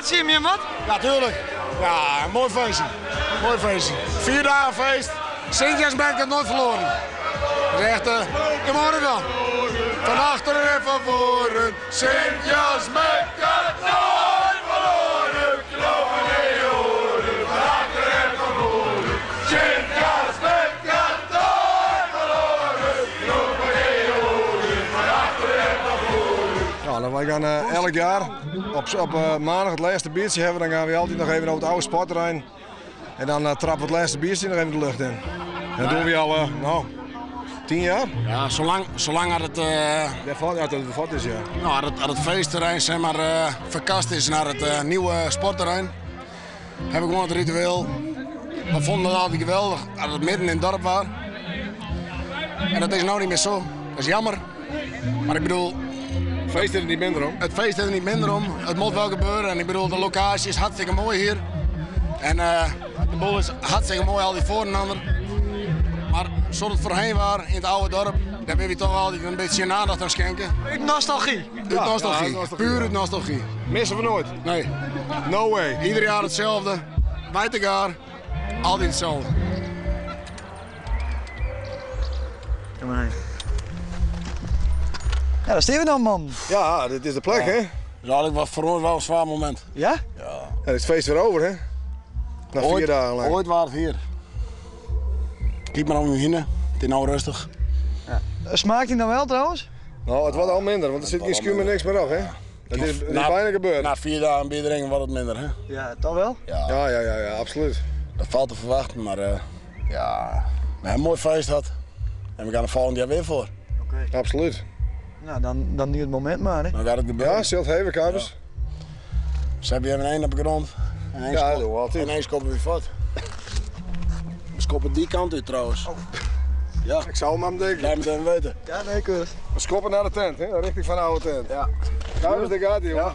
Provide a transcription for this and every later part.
tsjin my wat? Ja, tuurlijk. Ja, een mooi feestje. Mooi feestje. 4 dagen feest. Sint-Jansmerk heeft nooit verloren. Dat is echt, kom maar dan. Van achteren en van voren. Sint-Jansmerk had nooit verloren. Knopen in je oren. Van achteren en van voren. Sint-Jansmerk had nooit verloren. Knopen in je oren. Van achteren en van voren. Ja, nou, wij gaan elk jaar op maandag het laatste biertje hebben. Dan gaan we altijd nog even over het oude sportterrein. En dan trappen we het laatste biertje nog even de lucht in. En dat doen we al 10 jaar. Ja, zolang dat het Ja, ja, dat het vat is, ja. Nou, dat het feestterrein, zeg maar, verkast is naar het nieuwe sportterrein, heb ik gewoon het ritueel. We vonden het altijd geweldig dat het midden in het dorp was. En dat is nou niet meer zo. Dat is jammer. Maar ik bedoel... Het feest is er niet minder om. Het feest is er niet minder om. Het moet wel gebeuren. En ik bedoel, de locatie is hartstikke mooi hier. En de boel is hartstikke mooi, al die voor en ander. Maar zoals het voorheen was in het oude dorp, daar ben je toch altijd een beetje aandacht aan schenken. Uit nostalgie. Uit nostalgie. Ja, uit nostalgie, Puur ja. uit nostalgie. Missen we nooit? Nee. No way. Ieder jaar hetzelfde. Wij te gaar. Altijd hetzelfde. Kom maar heen. Ja, daar staan we dan, man. Ja, dit is de plek, Ja. hè? Dat is eigenlijk wel voor ons wel een zwaar moment. Ja? Ja. Ja, het feest weer over, hè? Na 4 dagen lang. Ooit was het hier. Kijk maar om je heen. Het is nou rustig. Ja. Smaakt hij nou wel trouwens? Nou, het wordt al minder, want er zit Het geen wordt al schuim en niks meer op, hè? Ja. Dat is bijna gebeurd. Na 4 dagen bier drinken wordt het minder, hè? Ja, toch wel? Ja. Ja, ja, ja, ja, absoluut. Dat valt te verwachten, maar ja, we hebben een mooi feest gehad. En we gaan er volgend jaar weer voor. Oké. Absoluut. Nou, dan nu het moment maar, hè? Dan gaat het gebeuren. Ja, zult even, Kuipers. Ja. Ze hebben hier één op de grond. En Ja, dat doen we altijd. één koppen weer voort. We skoppen die kant uit trouwens. Oh. Ja. Ik zou hem aan denken. Laat me het even weten. Ja, nee, keurig. We schoppen naar de tent, hè? Richting van de oude tent. Ja. Kuipers, daar gaat hij, jongen.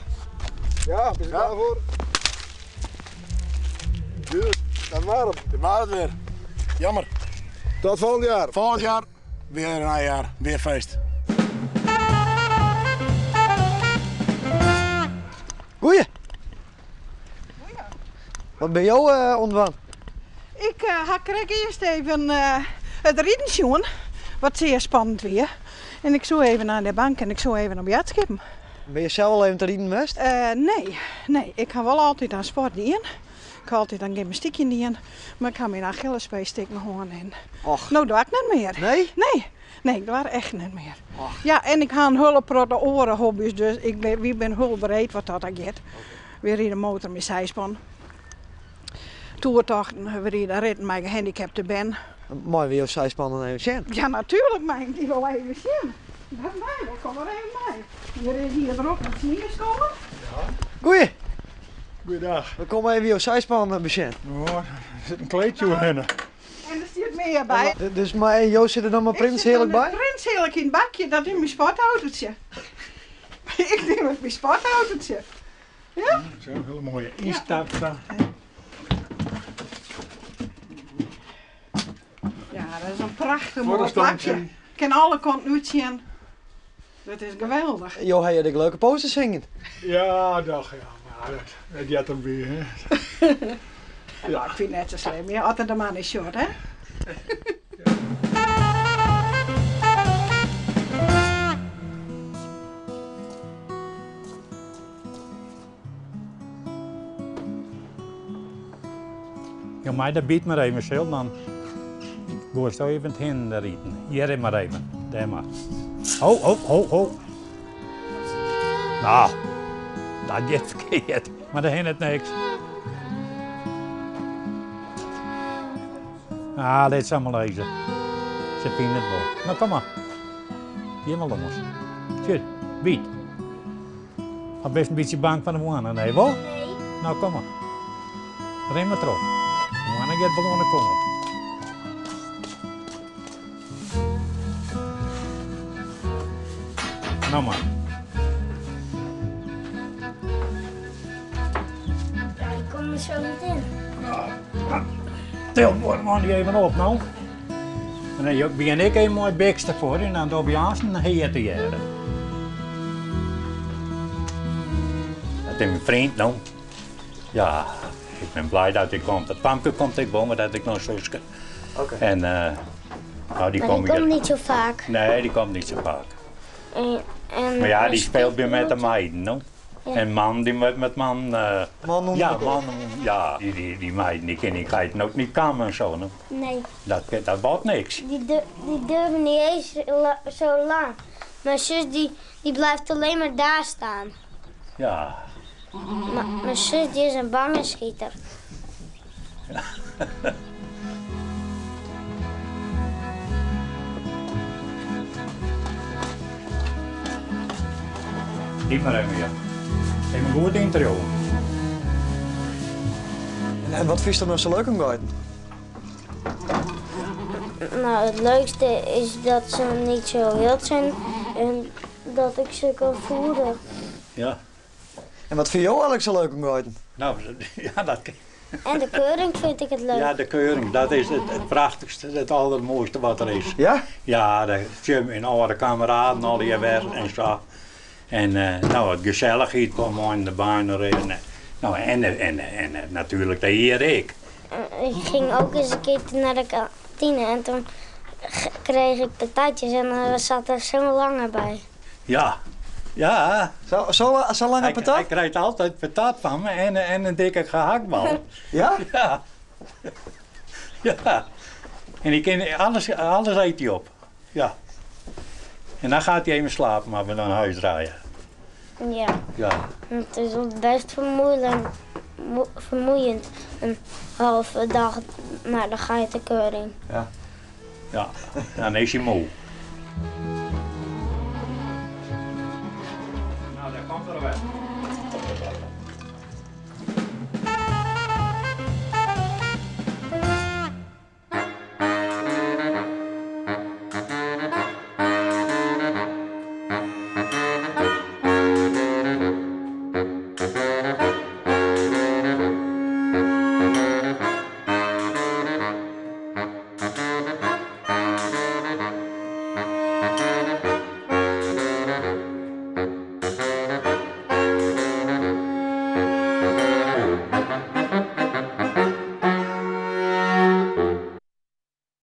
Ja. Ja, ben je Ja. klaar voor? Duur, dat waren hem. Dat waren het weer. Jammer. Tot volgend jaar. Volgend jaar, weer een najaar, weer feest. Goeie. Wat ben jou ontwan? Ik kreeg eerst even het rijden zien, wat zeer spannend weer. En ik zou even naar de bank en ik zou even op jat skippen. Ben je zelf al even te rijden geweest? Nee, nee, ik ga wel altijd aan sport in. Ik ga altijd aan gymnastiek in, maar ik ga mijn Achillespees stikken gewoon in. Och. Nou, doe ik niet meer. Nee? Nee, nee, ik doe echt niet meer. Och. Ja, en ik ga een hulpprotte orenhobby's, dus ik ben, wie ben hulpbereid wat dat dan gaat. Oké. We rijden motor met zijspan. Toertochten, we rijden ritten met gehandicapte ben. Mooi weer zijspan dan even zien. Ja, natuurlijk, mag ik die wel even zien. Dat mij, dat kom er even bij. Er is hier erop met sneeuwscholen. Ja. Goeie. Goeiedag. We komen even jouw zijspan bezien. Oh, er zit een kleedje overheen. En er zit meer bij. Dus maar Joost zit er dan maar Ik prins zit heerlijk dan bij? met Prins heerlijk in het bakje, dat is mijn sportautootje. Ik neem het mijn sportautootje. Ja? Dat is een hele mooie instap. Ja. Ja, dat is een prachtig mooi Voorstandje. bakje. Ik kan alle kanten uitzien. Dat is geweldig. Jo, heb je de leuke posters zingen? Ja, dag, ja. Maar dat gaat hem weer, hè. Ja. Nou, ik vind het net zo slim. Je altijd de man is short, hè? Ja, maar dat biedt maar even, Sil, dan gooi je even het hin daar eten. Hier maar even, daar maar. Ho, ho, ho, ho. Nou, dat gaat verkeerd, maar daar hindert niks. Ah, dit is allemaal lezen. Ze vinden het wel. Nou, kom maar. Hier maar los. Tjus, bied. Ik best een beetje bang van de moana, nee, wel? Nee. Nou, kom maar. Ren maar terug. De moana gaat wel aan de kant. Nou maar. Ja, ik kom er zo niet in. Til man die even op nou. En dan begin ik een mooi bikste voor en dan doe je aan een heer te jaren. Dat is mijn vriend nou. Ja, ik bin blij dat hy komt. It famke komt ek wol, mar dat is noch suske. Oké. En nou, dy Maar komt die komt niet zo vaak. Nee, dy komt net sa faak. En Mar ja, dy mijn spilet by mei de stiefbroertje- meiden, no. Ja. En man, dy moat mei man. Man ûnder ja, elkoar. man, ja, dy meiden dy kinne dy geiten ek net kamme en sa. No. Nee, Dat wordt niks. die durven niet eens zo lang. Mijn zus die, die blijft alleen maar daar staan. Ja. Maar mijn zus die is een bange schieter. Niet maar even, ja. Even goed intro. En wat fynst do no sa leuk oan geiten? Nou, het leukste is dat ze niet zo wild zijn en dat ik ze kan voeren. Ja. En wat fynst do eigenlik sa leuk oan geiten? Nou, ja, dat, En de keuring vind ik het leuk. ja, de keuring, dat is het prachtichste, it aldermoaiste wat der is. Ja? Ja, de myn âlde kameraden al dy wer en sa. En nou, it gesellichheid komt oan de baan en, nou, en natuerlik de ear ek. Ik ging ook eens een keer naar de kantine en toen kreeg ik patatjes en er zat er zo'n lange bij. Ja, ja. Sa lange patat? Hy krijt altyd patat fan my en in dikke gehaktbal. Ja? Ja. Ja. En dy kin alles, alles eet hy op. Ja. En dan giet hy even sliepen as we nei hûs ride. Ja. Ja. Het is wel best vermoeiend, vermoeiend een halve dag naar de geitenkeuring. Ja. Ja, dan is hy moe.